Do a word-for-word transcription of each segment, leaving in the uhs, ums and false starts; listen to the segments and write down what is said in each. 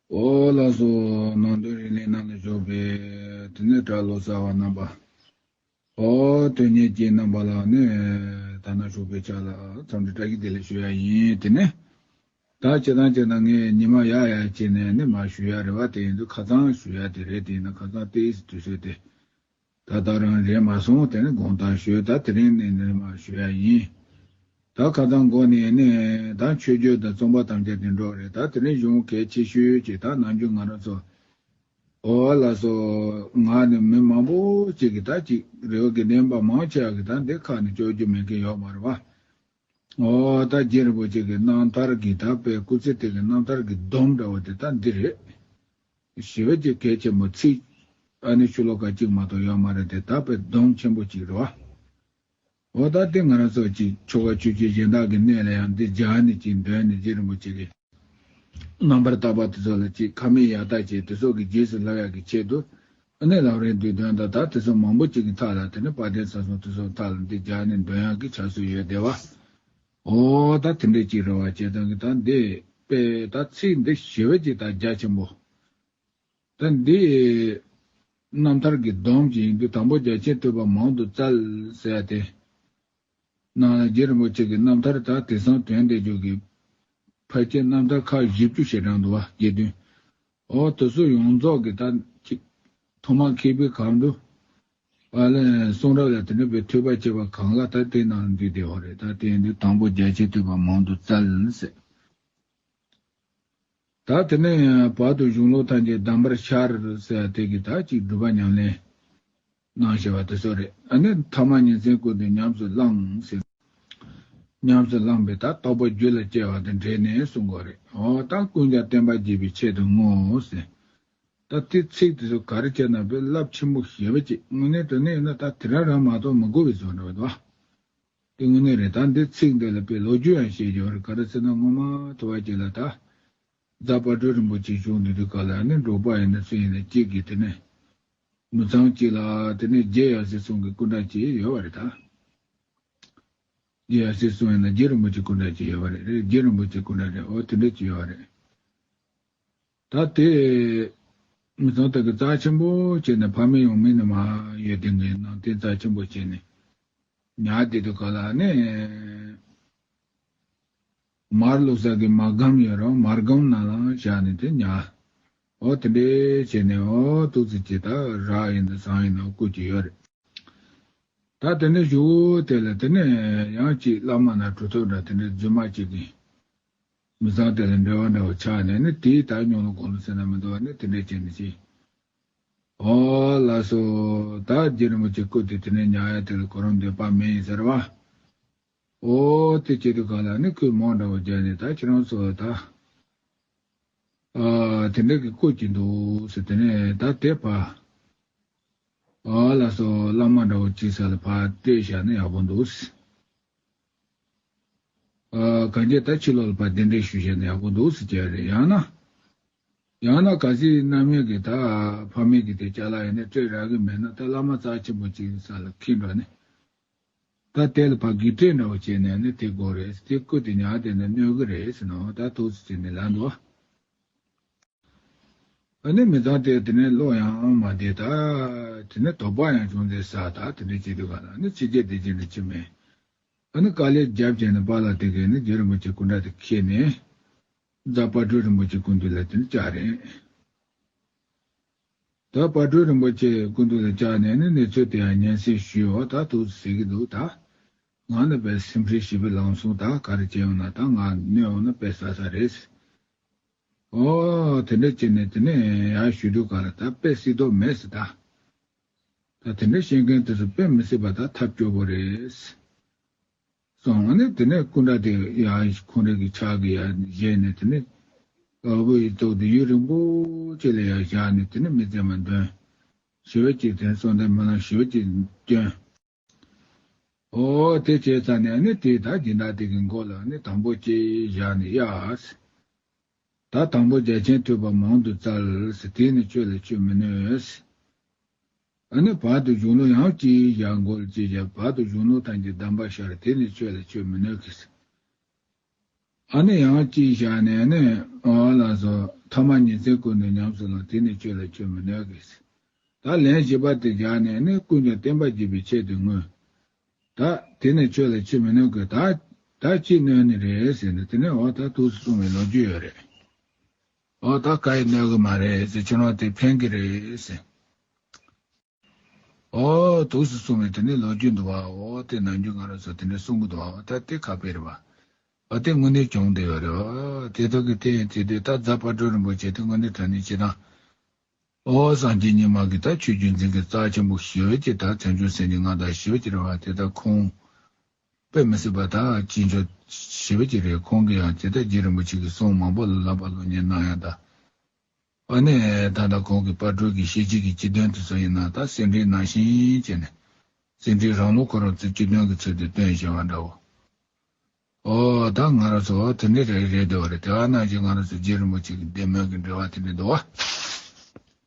ཨོ་ལགས་སོ། ནང་དོན་རིག་གནས་ནང་ལ་འཇོག་པའི་དེ་ནས་གྲྭ་བློ་གསར་བ་རྣམ་པ། ཨོ་དོན་གཉེར་ཅན་རྣམ་པ་ལ་ནི་ད་ན་ཞུགས་པའི་ཆ་ལ་འཚམས་འདྲི་བཀྲ་ཤིས་བདེ་ལེགས་ཞུ་ཡ་ཡིན། དེ་ནས་ད་སྤྱིར་བཏང་སྤྱིར་བཏང་ངས་ཉི་མ་ཡག་ཡག་བྱས་ནས་ནི་མ་ཞུ་ཡ་རེད་བ། དེ་ཡིན་དུས་ཁ་སང་ཞུ་ཡ་དེ་རེད། དེ་ཡིན་ན་ཁ་སང་ཏོག་ཙམ་དུས་ཚོད་དེ། ད་ལྟ་རང་རེད་མ་སོང་། དེ་ནི་དགོངས་དག་ཞུས། ད་དེ་རིང་ནས་ནི་མ་ཞུ་ཡ་ཡིན། ད་ཁ་སང་འགོ་ནས་ནི་ད་མཆོད་བརྗོད་དང་རྩོམ་པ་ཐམས་ཅད་དེ་འགྲོ་རེད། ད་དེ་རིང་གཞུང་གལ་ཆེ་ཤོས་ཀྱི་ད་ནམ་རྒྱུན་ང་རང་ཚོ། ཨོ་ལགས་སོ། ང་ནི་མི་མང་པོ་ཅིག་གིས་ད་ཅིག་རེ་བ་དགེ་ལྡན་པ་མང་ཆེ་བ་གིས་ད་འདི་ཁ་ནས་སྐྱོར་རྒྱུ་མེད་མཁན་ཡོད་མ་རེད་བ། ཨོ་ད་རྗེ་རིན་པོ་ཆེ་གི་རྣམ་ཐར་གྱི་ད་དཔེ་སྐུ་ཚེ་དེ་གི་རྣམ་ཐར་གྱི་སྡོམ་འདྲ་བོ་དེ་ད་འདི་རེད། ཞེ་པོ་ཅིག་གལ་ཆེན་པོ། ཚིག་ཨ་ནི་ཤོ་ལོ་ཀ་གཅིག་མ་གཏོགས་ཡོད་མ་རེད་དེ། ད་དཔེ་སྡོམ་ཆེན་པོ་ཅིག་རེད་བ། འོ་ད་དེ་ང་རང་ཚོ་ཅིག་ཆོ་ག་ཆོས་བརྒྱུད་གཞན་དག་གི་གནས་ལ་ཡང་འདི་སྦྱར་ནས་ཅིག་འདོན་ནས་རྗེ་རིན་པོ་ཆེ་གི་རྣམ་པར་དག་པ་དེ་ཚོ་ལ་ཅིག་ཁ་མིག་ཡར་ལྟ་བྱས། དེ་ཚོ་གི་རྗེས་སུ་བསླབ་ཡག་གི་ཆེད་དུ་ཨ་ནི་ལམ་རིམ་བསྡུས་དོན་དང་ད་དེ་ཚོ་མང་པོ་ཅིག་གི་མཐའ་ལ་དེ་ནི་དཔལ་ལྡན་ས་གསུམ་དེ་ཚོ་མཐའ་ལ་འདི་སྦྱར་ནས་འདོན་ཡག་གི་ཕྱག་སྲོལ་ཡོད་བསྡད་བ། ཨོ་ད་དེ་འདྲས་ཅིག་རེད་བ། བྱས་ཙང་གི་ད་འདི་དཔེ་ད་ཚིག་འདི་ཞེ་པོ་ཅིག་ད་རྒྱ་ཆེན་པོ། ད་འདི་རྣམ་ཐར་གྱི་སྡོམ་ཅིག་ཡིན་དུས་དང་པོ་རྒྱ་ཆེན་ཐོས་པ་མང་དུ་བཙལ་ཟེར་ཡ་དེ་ནང་ལ་རྗེ་རིན་པོ་ཆེ་གི་རྣམ་ཐར་ད་དེང་སང་དོན་དེ་འཇོག་གི་ཕལ་ཆེར་རྣམ་ཐར་ཁག་བཞི་བཅུ་ཞེ་གྲངས་འདུག་བ། དགེ་འདུན། ཨོ་དེ་ཚོ་ཡོངས་རྫོགས་ཀྱི་ད་ཅིག་ཐོག་མར་མཁས་པའི་གང་དུ་ཨ་ལས་གསུང་རབ་ལ་དེ་འདྲ་བའི་ཐོས་པ་བྱས་པ་གང་ག་ད་དེ་ནང་འདུས་བསྡད་ཡོད་རེད། ད་དེ་ཡིན་དུས་དང་པོ་རྒྱ་ཆེན་ཐོས་པ་མང་དུ་བཙལ་ཟེར། ད་དེ་ནས་བར་དུ་གཞུང་ལུགས་ཐམས་ཅད་གདམས་པར་ཤར་ཟེར་ཡ་དེ་གི་ད་ཅིག་སྒྲུབ་པ་ཉམས་ལེན་གནང་བཞིན་པ་དེ་ཚོ་རེད། ཨ་ནི་ཐ་མ་ཉིན་མཚན་ཀུན་ཏུ་ཉམས་སུ་བླངས་ཟེར། ཉམས་སུ་བླངས་པས་ད་རྟོགས་པ་རྒྱུད་ལ་སྐྱེ་བ་དང་འབྲེལ་ནས་གསུང་དགོས་རེད། འོ་ད་ཀུན་ཀྱང་བསྟན་པ་རྒྱས་པའི་ཆེད་དུ་བསྔོ་ཟེར། ད་དེ་ཚིག་དེ་ཚོ་ག་རེ་བྱས་ན་དཔེ་རླབས་ཆེན་པོ་ཞེ་པོ་ཅིག་དངོས་གནས་དྲང་གནས་ཡིན་ན་ད་དེ་རང་རང་མ་གཏོགས་མི་དགོས་པའི་བཟོ་འདྲ་བ་འདུག་དེ་དངོས་གནས་རེད། ད་འདི་ཚིག་འདི་ལ་དཔེ་ལོ་རྒྱུས་ཡང་བཤད་རྒྱུ་རེད། ག་རེ་ཟེར་ན་སྔོན་མ་ཐུབ་པ་ཅིག་ལ་ད་རྫ་དཔལ་སྤྲུལ་རིན་པོ་ཆེ་བཞུགས་འདུག་དུས་སྐབས་ལ་ནི་འབྲོག་པ་ཡིན་ན་སུ་ཡིན་ན་གཅིག་གིས་དེ་ནས་མི་ཚང་གཅིག་ལ་དེ་ནས་རྗེ་ཡབ་སྲས་གསུམ་གྱི་སྐུ་འདྲ་ཅིག་ཡོད་པ་རེད་ད། རྗེ་ཡབ་སྲས་གསུམ་ཡིན་ན་རྗེ་རིན་པོ་ཆེ་སྐུ་འདྲ་ཅིག་ཡོད་པ་རེད། རེད། རྗེ་རིན་པོ་ཆེ་སྐུ་འདྲ་རེད། འོ་དེ་འདྲ་ཅིག་ཡོད་པ་རེད། ད་དེ་མི་ཚང་དག་གི་རྩ་ཆེན་པོ་བྱས་ནས་ཕ་མེས་ཡང་མེས་ནས་མར་ཡོད་དེ་ངའི་ནང་བསྟན་རྩ་ཆེན་པོ་བྱས་ནས་ཉར་བསྡད་དུས་སྐབས་ལ་ནི་མར་བླུགས་ས་གི་མར་སྒམ་ཡོད་རུང་མར་སྒམ་ནང་ལ་བཞག་ནས་དེ་ཉར། འོ་དེ་འདྲས་བྱས་ནས་འོ་ཏོག་ཙམ་ཅིག་ད་རག་ཡིན་ན་བཟང་ཡིན་ན་བརྐོས་ཀྱི་ཡོད་རེད། ད་དེ་ནས་གཞུག་གུ་དེ་ལ་དེ་ནས་ཡང་ཅིག་བླ་མ་ན་གྲུབ་ཐོབ་འདྲ་དེ་འདྲའི་རྫུན་མ་ཅིག་གིས་མི་ཚང་དེ་ལ་འབྲེལ་བ་འདྲ་བོ་ཆགས་ནས་ནི་དེའི་ད་སྨྱོ་ལོ་གོ་ལོ་ཟེར་ན་མི་འདུག་བ། ནི་དེ་འདྲས་བྱས་ནས་ཅིག་ཨོ་ལགས་སོ། ད་རྗེ་རིན་པོ་ཆེ་སྐུ་དེ་དེ་ནས་ཉར་ཡ་དེ་ལ་ཁོ་རང་འདོད་པ་མེད་ཡིན་ཟེར་བ། ཨོ་དེ་བྱེད་དུས་སྒང་ལ་ནི་ཁོས་མོ་འདྲ་བོ་བརྒྱབ་ནས་ད་ཁྱེད་རང་ཚོ་ད། ཨ་དེ་འདྲ་གི་བརྐོས་ཀྱི་འདུག་ཟེར། དེ་ནས་ད་དེ་ཕར། ཨ་ལགས་སོ། བླ་མ་འདྲ་བོ་ཅིག་ས་ལ་ཕར་སྤྲད་བཞག་ན་ཡག་པོ་འདུག་ཟེར། ཨ་གང་ཅི་ད་ཕྱི་ལོགས་ལ་ཕར་གདན་འདྲེན་ཞུས་བཞག་ན་ཡག་པོ་འདུག་ཟེར་བྱས་རེད། ཡང་ན། ཡང་ན་གལ་སྲིད་རྣམ་གཡེང་གི་ད་ཕ་མེས་ཀྱི་དེ་ཅ་ལག་ཡིན་ན་སྤྲད་རག་གི་མེད་ན་ད་བླ་མ་རྩ་ཆེན་པོ་ཅིག་ས་ལ་འཁྱེར་འགྲོ་ནས། ད་དེ་ལ་ཕར་བགེགས་བསྐྲད་འདྲ་བོ་བྱས་ནས་ནི་དེ་དགོས་རེད། དེ་བརྐོས་ཏེ་ཉར་བསྡད་ན་གནོད་གི་རེད་ཟེར་ནོ། ད་ཐུགས་སུ་ཆུད་ནས་ལབ་འདུག་ཨ་ནི་མི་ཚང་དེ་དེ་ནས་བློ་ཡང་མ་བདེ། ད་དེ་ནས་དོགས་པ་ཡང་བྱུང་ཚེ་ས་ད་དེ་འདྲ་བྱེད་དུས་ག་ལ་ནི་ཕྱི་རྒྱལ་སྡེ་བྱེད་འདྲ་ཅི་མེད། ཨ་ནི་དཀའ་ལས་རྒྱབ་བྱས་ནས་པཱ་ལགས་དེ་གས་ནི་རྗེ་རིན་པོ་ཆེ་སྐུ་འདྲ་དེ་ཁྱེར་ནས་རྫ་དཔལ་སྤྲུལ་རིན་པོ་ཆེ་སྐུ་མདུན་ལ་དེ་ནི་བཅར་རེད། ད་དཔལ་སྤྲུལ་རིན་པོ་ཆེ་སྐུ་མདུན་ལ་བཅར་ནས་ནི་གནས་ཚུལ་དེ་ཡང་སྙན་སེང་ཞུས། འོ་ད་ཐུགས་སུ་ཟེར་གི་འདུག་ད་ང་ནི་དཔེ་སེམས་ཁྲལ་ཞེ་པོ་ལངས་སོང་། ད་ག་རེ་བྱས་ཡོང་ན་ད་ང་གནོད་ཡོང་ན་དཔེ་ཟ་ས་རེད། ཨོ་དེ་འདྲ་བྱས་ནས་དེ་ནས་ཡར་ཞུ་དུས་ག་ལ་ད་དཔེ་སྲིད་དོགས་མེད་ཟེར། ད་ད་དེ་འདྲ་བཤད་མཁན་དེ་ཚོ་དཔེ་མི་སྲིད་པ་ད་ཐབས་སྐྱོ་པོ་རེད། སོང་ནས་དེ་ནས་སྐུ་འདྲ་དེ་ཡང་ཁོང་རང་གི་ཕྱག་གི་ཡང་བཞེས་ནས་དེ་ནས་ཨ་བུ་ཡི་ཐོག་ཏུ་ཡུན་རིང་པོ་ཅིག་ལ་ཡང་བཞག་ནས་དེ་ནས་མི་ཚེ་མ་འདོན། ཞི་བ་ཅིག་དེ་གསོལ་འདེབས་སྨོན་ལམ་ཞི་བ་ཅིག་བསྐྱོན། ཨོ་དེ་བྱས་ཙང་ནས་ནི་དེ་ད་སྦྱིན་བདག་དེ་གི་མགོ་ལ་ནི་དང་པོ་ཅིག་བཞག་ནས་ཡ། ད་དང་པོ་རྒྱ་ཆེན་ཐོས་པ་མང་དུ་བཙལ་ཟེར། དེས་ནི་ཆོས་ལ་ཆུད་མི་ནུས། ཨ་ནི་བར་དུ་གཞུང་ལུགས་ཡང་ཅིག་བཞག་མགོ་ལ་ཅིག་བཞག་བར་དུ་གཞུང་ལུགས་ཐམས་ཅད་གདམས་པར་ཤར། དེས་ནི་ཆོས་ལ་ཆུད་མི་ནུས་ཀྱི། ཨ་ནི་ཡང་གཅིག་བཞག་ནས་ནི་ཨོ་ལགས་སོ། ཐ་མ་ཉིན་མཚན་ཀུན་ཏུ་ཉམས་སུ་བླང་། དེ་ནི་ཆོས་ལ་ཆོས་མི་གནོད་ཀྱི། ད་ལན་བཞི་པ་དེ་བཞག་ནས་ནི་ཀུན་ཀྱང་བསྟན་པ་བརྒྱུད་པའི་ཆེད་དུ་བསྔོས། ད་དེ་ནི་ཆོས་ལ་ཆོས་མི་གནོད་ཀྱི། ད་ད་ཅི་གནོད་ནི་རེད་ཟེར་ནས་དེ་ནས་འོ་ད་ཐུགས་སུ་གསུངས་པའི་ལོ་རྒྱུས་ཡོད་རེད། འོ་ད་ག་ཡི་གནོད་གི་མ་རེད་ཟེར། ཁྱོད་རང་དེ་ཕན་གི་རེད་ཟེར། ཨོ་ཐུགས་སུ་གསུངས་པའི་དེ་ནས་ལོ་རྒྱུས་འདུག་བ། ཨོ་དེ་ནམ་རྒྱུན་ང་རང་ཚོ་དེ་འདྲ་གསུང་གི་འདུག་བ། ཨོ་ད་དེ་ཁ་དཔེ་རེད་བ། ཨོ་དེ་དངོས་གནས་བྱུང་བསྡད་ཡོད་རེད། ཨོ་དེ་དག་གི་དེ་ཡིན་དེ་དུས་ད་རྫ་དཔལ་སྤྲུལ་རིན་པོ་ཆེ་དེ་དངོས་གནས་དྲང་གནས་བྱེད་སྟངས། ཨོ་སངས་རྒྱས་རྙིང་མ་གི་ད་ཆོས་བརྒྱུད་འཛིན་གྱི་རྩ་ཆེན་པོ་ཞེ་པོ་ཅིག་ད་བྱང་ཆུབ་སེམས་ཀྱི་མངའ་བདག་ཞེ་པོ་ཅིག་རེད་བ། དེ་ད་ཁོང་དཔེ་མི་སྲིད་པ་ད་ཅི་འཇོག་ཞེ་པོ་ཅིག་རེད། ཁོང་གིས་ཡང་དེ་ད་རྗེ་རིན་པོ་ཆེ་གི་གསུང་མང་པོ་ལ་བསླབ་པ་སློབ་གཉེར་གནང་ཡང་ད། ཨ་ནི་ད་ལྟ་ཁོང་གི་དཔལ་སྤྲུལ་གྱི་ཤེས་བྱེད་ཀྱི་སྤྱི་དོན་དེ་ཚོ་ཡིན་ན་ད་ཟིན་བྲིས་ནང་བཞིན་བྱས་ནས་ཟིན་བྲིས་རང་ལུགས་ཁོ་རང་ཚོའི་སྤྱི་དོན་གྱི་ཚུལ་དུ་སྟོན་བཞིན་པ་འདྲ་བོ། ཨོ་ད་ང་རང་ཚོ་དེ་འདྲ་རེད་རེད་འདོད་པ་རེད། དེ་བ་ནང་བཞིན་ང་རང་ཚོ་རྗེ་རིན་པོ་ཆེ་གི་བདེ་སྨོན་གྱི་འབྲེལ་བ་དེ་འདྲ་འདུག་བ།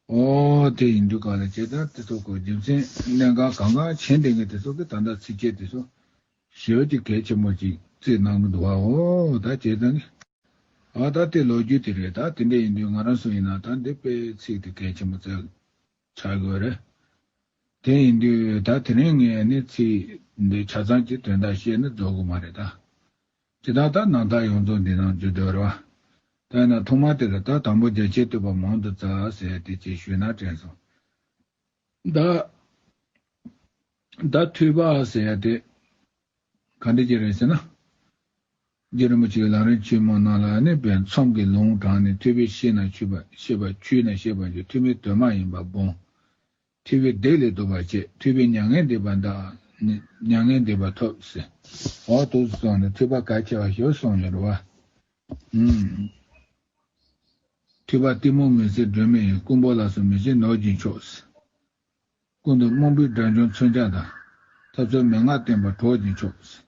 ཨོ་དེ་ཡིན་དུས་ག་ལ་བྱས་ད་དེ་ཚོ་ཁོ་རྒྱུ་མཚན་གནད་འགག་གང་ག་ཆེན་ལྡན་གྱི་དེ་ཚོ་གི་ད་ལྟ་ཚིགས་བཅད་དེ་ཚོ་ཞེ་པོ་ཅིག་གལ་ཆེན་པོ་ཅིག་བརྩིས་གནང་གི་འདུག་བ། ཨོ་ད་བྱས་ཙང་གི་ཨ་ད་དེ་ལོ་རྒྱུས་དེ་རེད། ད་དེ་འདྲ་ཡིན་དུས་ང་རང་ཚོ་ཡིན་ན་ད་འདི་དཔེ་ཚིག་དེ་གལ་ཆེན་པོ་བརྩི་ཆགས་དགོས་རེད། དེ་ཡིན་དུས་ད་དེ་རིང་ངས་ནི་ཚིག་འདི་ཆ་ཚང་གི་དོན་དག་བཤད་ན་རྫོགས་གི་མ་རེད་ད། ཇི་ལྟར་ད་རྣམ་ཐར་ཡོངས་རྫོགས་འདི་ནང་བརྗོད་འདོད་རེད་བ། ད་ཡིན་ན་ཐོག་མ་དེ་ལ་ད་དང་པོ་རྒྱ་ཆེར་ཐོས་པ་མང་དུ་བཙལ་ཟེར་དེ་ཅིག་ཞུས་ན་དྲན་སོང་། ད་ད་ཐོས་པ་ཟེར་ཡ་དེ་ག་འདྲ་ཅིག་རེད་ཟེར་ན། རྗེ་རིན་པོ་ཆེའི་ལམ་རིམ་ཆེན་མོ་ནང་ལ་ནི་པའི་ཚོམས་ཀྱི་ལུང་དྲངས་ནས་ཐོས་པས་ཤེས་ན་ཆོས་པ་ཤེས་པ་ཆོས་ན་ཤེས་པར་འགྱུར། ཐོས་པས་དོན་མ་ཡིན་པ་སྤོང་། ཐོས་པས་བདེ་ལས་ལྡོག་པར་བྱེད། ཐོས་པས་མྱ་ངན་འདས་པ་འདའ། མྱ་ངན་འདས་པ་ཐོབ་ཟེར། འོ་དུ་སོང་ནས་ཐོས་པ་གལ་ཆེ་བ་ཞིག་གསུངས་ཡོད་རེད་བ། ཨུམ། ཐོས་པ་གཏི་མུག་མུན་སེལ་སྒྲོན་མེ་ཡིན། རྐུན་པོ་ལ་སོགས་མི་ཤེས་ནོར་གྱིས་ཆོག་ཟེར། ཀུན་ཏུ་རྨོངས་པའི་དགྲ་བཅོམ་མཚོན་ཆ་དང་། ཐབས་མཚོན་མན་ངག་བསྟན་པ་གྲོགས་ཀྱིས་ཆོག་ཟེར།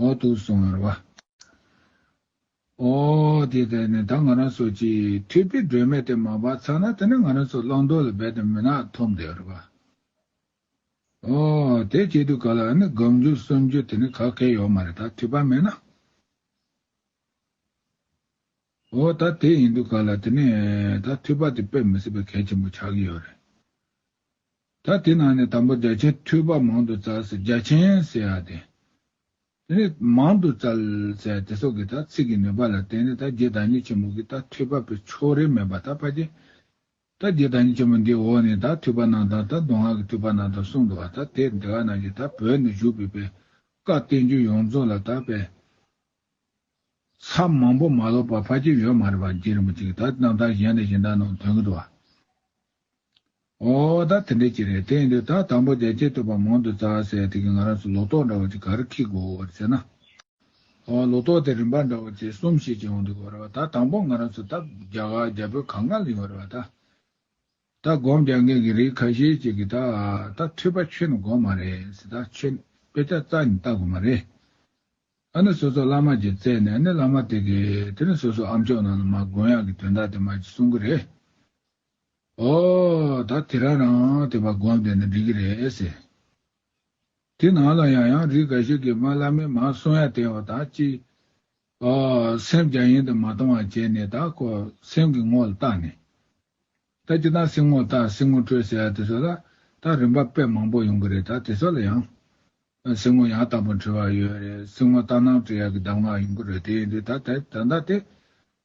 འོ་དུ་སོང་ཡོད་རེད་བ། ཨོ་དེ་དེ་ནི་ད་ང་རང་ཚོ་གི་ཐོས་པའི་སྒྲོན་མེ་དེ་མ་སྦར་ཚར་ན་དེ་ནི་ང་རང་ཚོ་བླང་དོར་ལ་རྦད་དེ་མུན་ནག་ཐོབ་བསྡད་ཡོད་རེད་བ། ཨོ་དེ་བྱེད་དུས་ག་ལ་ནི་སྒོམ་རྒྱུ་གསུམ་རྒྱུ་དེ་ནི་ག་གེ་ཡོད་མ་རེད། ད་ཐོས་པ་མེད་ན། ཨོ་ད་དེ་ཡིན་དུས་ག་ལ་དེ་ནི་ད་ཐོས་པ་དེ་དཔེ་མི་སྲིད་པའི་གལ་ཆེན་པོ་ཆགས་ཀྱི་ཡོད་རེད། ད་དེ་ནང་ནས་དང་པོ་རྒྱ་ཆེར་ཐོས་པ་མང་དུ་བཙལ་ཟེར་རྒྱ་ཆེན་ཟེར་ཡ་དེ། དེ་ནས་མང་དུ་བཙལ་ཟེར་དེ་སོགས་ཀྱི་ད་ཚིག་གི་ནུས་པ་ལ་བརྟེན་ནས་ད་རྗེ་བདག་ཉིད་ཆེན་པོ་གིས་ད་ཐོས་པ་པའི་ཕྱོགས་རིས་མེད་པ་ད་ཕ་གི། ད་རྗེ་བདག་ཉིད་ཆེན་པོ་འདིའི་འོག་ནས་ད་ཐོས་པ་རྣམ་ཐར་ད་མདོ་སྔགས་ཀྱི་ཐོས་པ་རྣམ་ཐར་གསུངས་འདུག་བ། ད་དེ་འདི་ག་ནང་བཞིན་ད་བོད་ནས་བཞུགས་པའི་པའི་བཀའ་བསྟན་བཅོས་ཡོངས་རྫོགས་ལ་ད་པའི་ཚབ་མང་པོ་མ་ལོག་པ་ཕལ་ཆེར་ཡོད་མ་རེད་པ། རྗེ་རིན་པོ་ཆེ་གིས་ད་རྣམ་ཐར་གཞན་དང་གཞན་དག་ནང་ཐོན་གྱི་འདུག་བ། ཨོ་ད་དེ་འདྲ་ཅིག་རེད། དེ་ཡིན་དུས་ད་དང་པོ་རྒྱ་ཆེར་ཐོས་པ་མང་དུ་བཙལ་ཟེར་དེ་གི་ང་རང་ཚོ་ལོ་ཏོག་འདྲ་བོ་ཅིག་ག་རེ་འཁྱེར་དགོས་རེད་ཟེར་ན། ཨོ་ལོ་ཏོག་དེ་རིམ་པ་འདྲ་བོ་ཅིག་གསུམ་བཞི་ཅིག་ཡོང་འདུག་གོ་རེད་བ། ད་དང་པོ་ང་རང་ཚོ་ད་རྒྱ་གར་རྒྱ་བོད་གང་ག་ལ་ཡོད་རེད་བ་ད། ད་སྒོམ་རྒྱག་མཁན་གྱི་རིགས་ཁ་ཤས་ཅིག་གིས་ད་ད་ཐོས་པ་ཆོས་ནི་དགོས་མ་རེད་ཟེར། ད་ཆོས་དཔེ་ཆ་རྩ་ནས་ལྟ་དགོས་མ་རེད། ཨ་ནི་སོ་སོ་བླ་མ་ཅིག་བཙལ་ནས་ཨ་ནི་བླ་མ་དེ་གིས་དེ་ནི་སོ་སོ་ཨམ་ཅོག་ནང་ལ་མར་སྒོམ་ཡག་གི་དོན་དག་དེ་མར་ཅིག་གསུང་གི་རེད། ཨོ་ད་དེ་རང་རང་དེ་བ་སྒོམ་བསྡད་ན་འགྲིག་གི་རེད་ཟེར། དེ་ནང་ལ་ཡང་ཡང་རིགས་འགའ་ཞིག་གིས་མར་བླ་མས་མར་གསུང་ཡག་དེ་བ་ད་ཅི། ཨོ་སེམས་རྒྱ་ཡན་དུ་མ་གཏོང་བ་བྱས་ནས་ད་ཁོ་སེམས་ཀྱི་ངོ་ལ་བལྟས་ནས། ད་ཅི་ད་སེམས་ངོ་ལྟ་སེམས་ངོ་འཕྲོད་ཟེར་ཡག་དེ་ཚོ་ལ་ད་རིམ་པ་དཔེ་མང་པོ་ཡོང་གི་རེད། ད་དེ་ཚོ་ལ་ཡང་སེམས་ངོ་ཡང་དག་པར་འཕྲོད་པ་ཡོད་རེད། སེམས་ངོ་ལྟར་སྣང་སྤྲད་ཡག་གི་གདམས་ངག་ཡོང་གི་རེད། དེ་ཡིན་དུས་ད་ད་ད་ལྟ་དེ་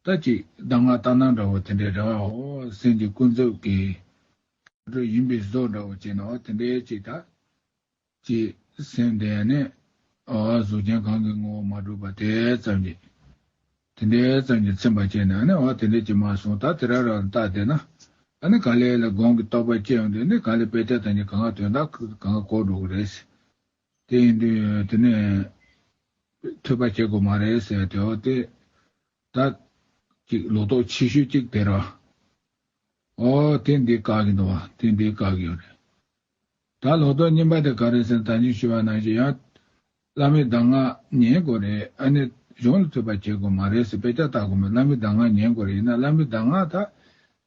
ད་ཅིག་གདམས་ངག་ལྟར་སྣང་འདྲ་བོ་དེ་འདྲའི་རེད་བ། འོ་སེམས་ཀྱི་ཀུན་རྫོབ་ཀྱི་འགྲོ་ཡིན་པའི་བཟོ་འདྲ་བོ་བྱས་ན་འོ་དེ་འདྲའི་ཅིག་ད་ཅིག་སེམས་དེ་ནི་འོ་གཟུགས་ཅན་གང་གི་ངོ་བོ་མ་གྲུབ་པ་དེ་ཙམ་གྱིས་དེ་འདྲའི་ཙམ་གྱིས་ཚིམ་པ་བྱས་ནས་ཨ་ནི་འོ་དེ་འདྲའི་ཅིག་མ་སོང་ད་དེ་རང་རང་ལྟ་བསྡད་ན་ཨ་ནི་ག་ལེ་ལ་སྒོམ་གྱི་རྟོགས་པ་སྐྱེ་ཡོང་དུས་ནི་ག་ལེ་དཔེ་ཆ་དང་ནི་གང་ག་དོན་དག་གང་ག་གོ་འགྲོ་གི་རེད། དེ་ཡིན་དུས་དེ་ནས་ཐོས་པ་བྱེད་དགོས་མ་རེད་ཟེར་དེ་འོ་དེ་ད་ཅིག་ལོ་ཏོག་ཆེ་ཤོས་ཅིག་དེ་ར། ཨོ་དེ་འདི་བཀག་གི་འདུག་བ། དེ་འདི་བཀག་གི་ཡོད་རེད། ད་ལོ་ཏོག་གཉིས་པ་དེ་ག་རེ་ཟེར་ད་ནི་ཞུ་བ་ནང་བཞིན་ཡང་བླ་མའི་གདམས་ངག་ཉན་དགོས་རེད། ཨ་ནི་གཞུང་ལ་ཐོས་པ་བྱེད་དགོས་མ་རེད་ཟེར་དཔེ་ཆ་ལྟ་དགོས་མེད། བླ་མའི་གདམས་ངག་ཉན་དགོས་རེད། ཡིན་ན་བླ་མའི་གདམས་ངག་ད་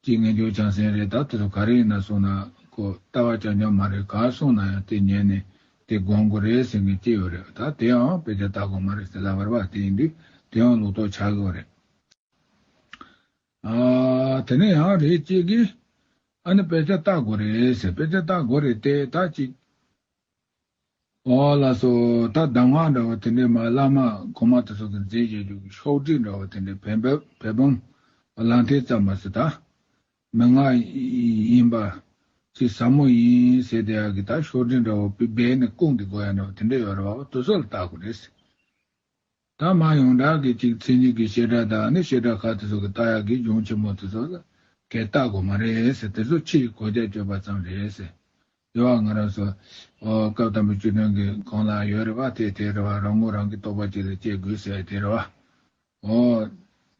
ཅིག་ངེས་འབྱུང་བྱང་སེམས་རེད། ད་དེ་ཚོ་ག་རེ་ཡིན་ན་གསུངས་ན་ཁོ་ལྟ་བ་རྐྱང་རྐྱང་མ་རེད། ག་གསུངས་ན་ཡང་དེ་ཉན་ནས་དེ་སྒོམ་དགོས་རེད་ཟེར་མཁན་ཅིག་ཡོད་རེད། ད་དེའང་དཔེ་ཆ་ལྟ་དགོས་མ་རེད་ཟེར་ལབ་པ་རེད་བ། དེ་ཡིན་དུས་ དེ་ཡང་ལོག་རྟོག་ཆགས་ཀྱི་ཡོད་རེད། ཨ། དེ་ནས་ཡང་རེད་ཅིག་གིས། ཨ་ནི་དཔེ་ཆ་ལྟ་དགོས་རེད་ཟེར། དཔེ་ཆ་ལྟ་དགོས་རེད་དེ་ད་ཅིག་ཨོ་ལགས་སོ། ད་གདམས་ངག་འདྲ་བོ་དེ་འདྲས་མ་བླ་མ་གོང་མ་དེ་ཚོ་གིས་མཛད་བཞག་རྒྱུ་གི་ཤོག་དྲིལ་འདྲ་བོ་དེ་འདྲས་བེམ་བེམ་བེམ་བེམ་ལག་མཐིལ་ཙམ་མ་ཟད་ད། མན་ངག་ཡིན་པ། ཅིག་ཟབ་མོ་ཡིན་ཟེར་དེ་ཡག་གི་ད་ཤོག་དྲིལ་འདྲ་བོ་སྦས་ནས་བསྐུངས་ཏེ་དགོས་ཡ་འདྲ་བོ་དེ་འདྲས་ཡོད་རེད་བ། དེ་ཚོ་ལ་ལྟ་དགོས་རེད་ཟེར། ད་མ་ཡོངས་གྲགས་ཀྱི་ཅིག་མཚན་ཉིད་ཀྱི་བཤད་གྲྭ་དང་ནི་བཤད་གྲྭ་ཁག་དེ་ཚོ་གི་ལྟ་ཡག་གི་གཞུང་ཆེན་མོ་དེ་ཚོ་ལ་གས་ལྟ་དགོས་མ་རེད་ཟེར། དེ་ཚོ་ཕྱིའི་གོ་རྒྱ་གཅོད་པ་ཙམ་རེད་ཟེར། དེ་བ་ང་རང་ཚོ་ཨོ་སྐབས་དང་པོའི་བཅུ་བདུན་གྱི་གོང་ལ་ཡོད་རེད་བ། དེ་དེ་རེད་བ། རང་ངོ་རང་གི་རྟོགས་པ་གཅིག་ལ་སྐྱེ་དགོས་ཟེར་དེ་རེད་བ། ཨོ།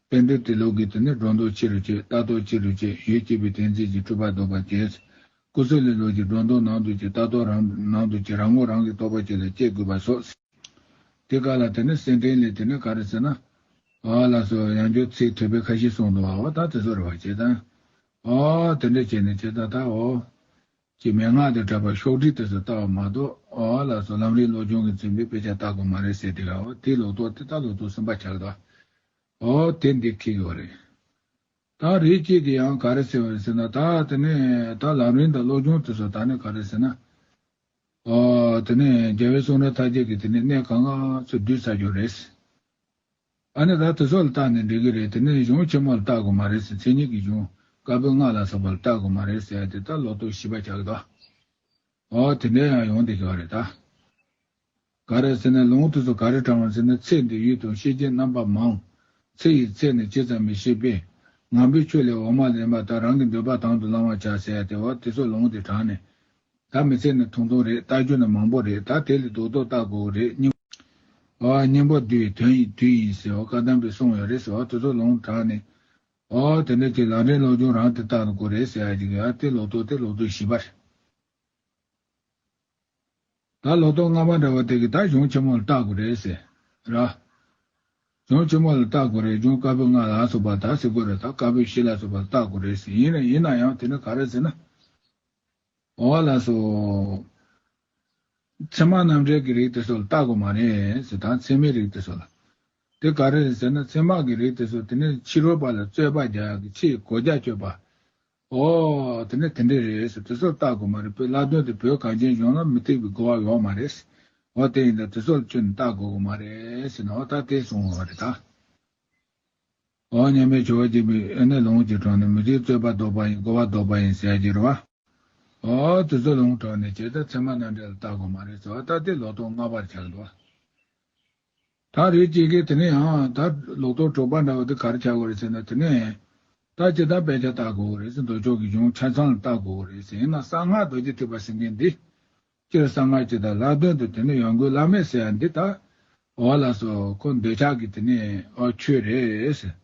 རྟེན་འབྲེལ་དེ་ལུགས་ཀྱི་དེ་ནི་སྒྲོ་འདོགས་ཆེ་རུ་བྱེད། ལྟ་རྟོག་ཆེ་རུ་བྱེད། ཡུལ་སྐྱེས་པའི་གཏན་ཚིགས་ཀྱི་སྤྲུལ་པ་ལྡོག་པར་བྱེད། ཀུ་སུ་ལི་ལུགས་ཀྱི་སྒྲོ་འདོགས་ནང་དུ་བྱེད། ལྟ་རྟོག་རང་ནང་དུ་བྱེད། རང་ངོ་རང་གི་རྟོགས་པ་གཅིག་ལ་སྐྱེ་དགོས་པ་སོགས། དེ་ག་ལ་དེ་ནི་སེམས་ཁྲལ་ལས་དེ་ནི་ག་རེ་ཟེར་ན། ཨ་ལགས་སོ། ཡང་བསྐྱར་ཚིག་ཐོས་པའི་ཁ་ཞིག་གསུངས་འདུག་བ། འོ་ད་དེ་ཚོ་རེད་བ། བྱེད་དང་། ཨོ་དེ་འདྲ་བྱས་ནས་བྱེད་ད་ད་འོ། ཀྱི་མན་ངག་དང་འདྲ་བར་ཤོག་དྲིལ་དེ་ཚོ་ལྟ་བ་མ་གཏོགས། ཨོ་ལགས་སོ། ལམ་རིམ་བློ་སྦྱོང་གིས་འཛིན་པའི་དཔེ་ཆ་ལྟ་དགོས་མ་རེད་ཟེར་དེ་ག། འོ་དེ་ལོག་རྟོག་དེ་ད་ལོག་རྟོག་གསུམ་པ་ཆགས་འདུག་ཨོ་དེ་འདི་ཁེགས་ཡོད་རེད། ད་རེད་ཅེས་དེ་ཡང་ག་རེ་ཟེར་བ་རེད་ཟེར་ན། ད་དེ་ནས་ད་ལམ་རིམ་དང་བློ་སྦྱོང་དེ་ཚོ་ད་ནི་ག་རེ་ཟེར་ན། ཨོ་དེ་ནས་རྒྱལ་བའི་གསུང་རབ་མཐའ་རྒྱས་ཀྱི་དེ་ནས་གནད་གང་ག་ཚོ་བསྡུས་ཚར་རྒྱུ་རེད། ཨ་ནི་ད་དེ་ཚོ་ལ་བལྟས་ནས་འགྲིག་གི་རེད། དེ་ནས་གཞུང་ཆེན་མོ་ལ་བལྟ་དགོས་མ་རེད་ཟེར། མཚན་ཉིད་ཀྱི་གཞུང་བཀའ་པོད་ལྔ་ལ་སོགས་པ་ལ་བལྟ་དགོས་མ་རེད་ཟེར་ཡ་དེ་ད་ལོག་རྟོག་བཞི་པ་ཆགས་འདུག་ཨོ་དེ་འདྲ་ཡང་ཡོང་བསྡད་ཀྱི་ཡོད་རེད་ད། ག་རེ་ཟེར་ན་ལུང་དེ་ཚོ་ག་རེ་དྲངས་པ་ཟེར་ན། ཚེ་འདི་ཡུལ་དང་ཤེས་བྱའི་རྣམ་པ་མང་། ཚེ་ཡི་ཚད་ནི་ཇི་ཙམ་མི་ཤེས་པས། ངང་པའི་ཆོས་ལས་འོག་མ་ལེན་པ་དང་། རང་གི་འདོད་པ་དང་དུ་བླང་བར་བྱ་ཟེར་ཡ་དེ། འོ་དེ་ཚོ་ལུང་དེ་དྲངས་ནས། ད་མི་ཚེ་ནི་ཐུང་ཐུང་རེད། ལྟ་རྒྱུ་ནི་མང་པོ་རེད། ད་དེ་ལས་རྡོག་རྡོག་ལྟ་དགོས་རེད། སྙིང་། ཨ་སྙིང་པོ་འདུས་དོན་ཡི་དུས་ཡིན་ཟེར་བ་བཀའ་གདམས་པས་གསུངས་ཡོད་རེད་ཟེར་བ་དེ་ཚོ་ལུང་དྲངས་ནས། ཨོ་དེ་འདྲ་ཅིག་ལམ་རིམ་བློ་སྦྱོང་རང་དེ་ལྟ་དགོས་རེད་ཟེར་ཡ་ཅིག་ཡ། དེ་ལོག་རྟོག་དེ་ལོག་རྟོག་བཞི་པ་རེད། ད་ལོག་རྟོག་ལྔ་པ་འདྲ་བ་དེ་གི་ད་གཞུང་ཆེན་མོ་ལ་ལྟ་དགོས་རེད་ཟེར། ར། གཞུང་ཆེན་མོ་ལ་ལྟ་དགོས་རེད། གཞུང་བཀའ་པོད་ལྔ་ལ་སོགས་པ་ད་ཟེར་དགོས་རེད། ད་བཀའ་པོད་བཞི་ལ་སོགས་པ་ལ་ལྟ་དགོས་རེད་ཟེར། ཡིན་ན་ཡིན་ན་ཡང་དེ་ནི་ག་རེ་ཟེར་ན། འོ་ལགས་སོ། ཚད་མ་རྣམ་འགྲེལ་གྱི་རིགས་དེ་ཚོ་ལ་ལྟ་དགོས་མ་རེད་ཟེར། ད་ཚད་མའི་རིགས་དེ་ཚོ་ལ། དེ་ག་རེ་རེད་ཟེར་ན། ཚད་མ་གི་རིགས་དེ་ཚོ་དེ་ནི་ཕྱི་རོལ་པ་ལ་རྩོད་པ་རྒྱག་ཡག་གི་ཕྱིའི་གོ་རྒྱ་གཅོད་པ། ཨོ་དེ་ནི་དེ་འདྲས་རེད་ཟེར། དེ་ཚོ་ལ་ལྟ་དགོས་མ་རེད། བོད་བླ་དོན་དེ་བོད་གངས་ཅན་ལྗོངས་ལ་མུ་མཐུད་པའི་གོ་བ་ཡོད་མ་རེད། ཨོ་དེ་ཡིན་ད་དེ་ཚོ་ལ་ཁྱོན་ནས་ལྟ་དགོས་ཀྱི་མ་རེད་ཟེར་ན། ཨོ་ད་དེ་གསུངས་པ་རེད་ད། ཨོ་སྙན་པའི་ཇོ་བོ་རྗེ་པའི་ཨེ་ནས་ལུང་གཅིག་དྲངས་ནས། མུ་སྟེགས་རྩོད་པ་ལྡོག་པ་ཡིན། གོ་བ་ལྡོག་པ་ཡིན་ཟེར་གྱི་རེད་བ། ཨོ་དེ་ཚོ་ལུང་དྲངས་ནས་བྱས་ད་ཚད་མ་རྣམ་འགྲེལ་ལ་ལྟ་དགོས་མ་རེད་ཟེར་བ། ད་དེ་ལོག་རྟོག་ལྔ་པར་ཆགས་འདུག་ད་རེད་ཅིག་གིས་དེ་ནས་ཡང་ད་ལོག་རྟོག་དྲུག་པ་འདྲ་བ་དེ་ག་རེ་ཆགས་དགོས་རེད་ཟེར་ན། དེ་ནས་ད་ཅི་ད་དཔེ་ཆ་ལྟ་དགོས་རེད་ཟེར། མདོ་ཕྱོགས་ཀྱི་གཞུང་ཆ་ཚང་ལ་ལྟ་དགོས་རེད་ཟེར། ཡིན་ན་གསང་སྔགས་རྡོ་རྗེ་ཐེག་པ་ཟེར་མཁན་འདི། སྤྱིར་གསང་སྔགས་སྤྱི་དང་ལྷ་དོན་དུ་དེ་ནི་ཡོན་གོའི་བླ་མེད་ཟེར་ཡ་འདི་ད། འོ་ལགས་སོ། ཁོ་འདོད་ཆགས་ཀྱི་དེ་ནི་ཨོ་ཆོས་རེད་ཟེར།